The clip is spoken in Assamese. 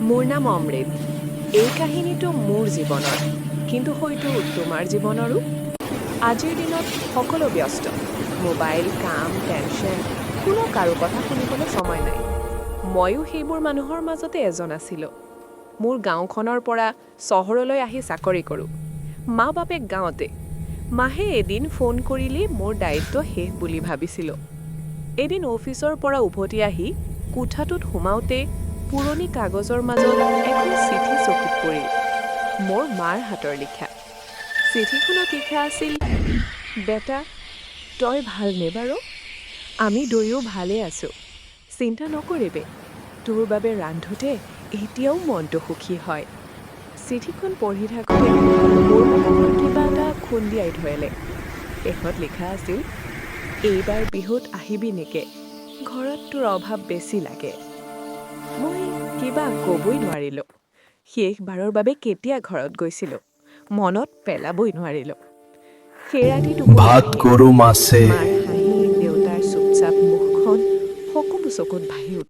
মোৰ নাম অমৃত। এই কাহিনীটো মোৰ জীৱনৰ, কিন্তু হয়তো তোমাৰ জীৱনৰো। আজিৰ দিনত সকলো ব্যস্ত, মোবাইল, কাম, টেনশ্যন, কোনো কাৰো কথা শুনিবলৈ সময় নাই। ময়ো সেইবোৰ মানুহৰ মাজতে এজন আছিলোঁ। মোৰ গাঁওখনৰ পৰা চহৰলৈ আহি চাকৰি কৰোঁ। মা বাপেক গাঁৱতে। মাহে এদিন ফোন কৰিলেই মোৰ দায়িত্ব শেষ বুলি ভাবিছিলোঁ। এদিন অফিচৰ পৰা উভতি আহি কোঠাটোত সোমাওঁতে পুৰণি কাগজৰ মাজত এখন চিঠি চকুত পৰিল, মোৰ মাৰ হাতৰ লিখা। চিঠিখনত লিখা আছিল, "বেটা, তই ভালনে বাৰু? আমি দুয়ো ভালে আছোঁ, চিন্তা নকৰিবি। তোৰ বাবে ৰান্ধোতে এতিয়াও মনটো সুখী হয়।" চিঠিখন পঢ়ি থাকোঁতে মোৰ বুকুখন কিবা এটা খুন্দিয়াই ধৰিলে। শেষত লিখা আছিল, "এইবাৰ বিহুত আহিবি নেকি? ঘৰত তোৰ অভাৱ বেছি লাগে।" মই কিবা ক'বই নোৱাৰিলোঁ। শেষবাৰৰ বাবে কেতিয়া ঘৰত গৈছিলোঁ, মনত পেলাবই নোৱাৰিলোঁ। সেই ৰাতি টোপনি ভাত নাহিল। গৰু মাছে মাৰ হাঁহি, দেউতাৰ চুপচাপ মুখখন, সকলো চকুত ভাহি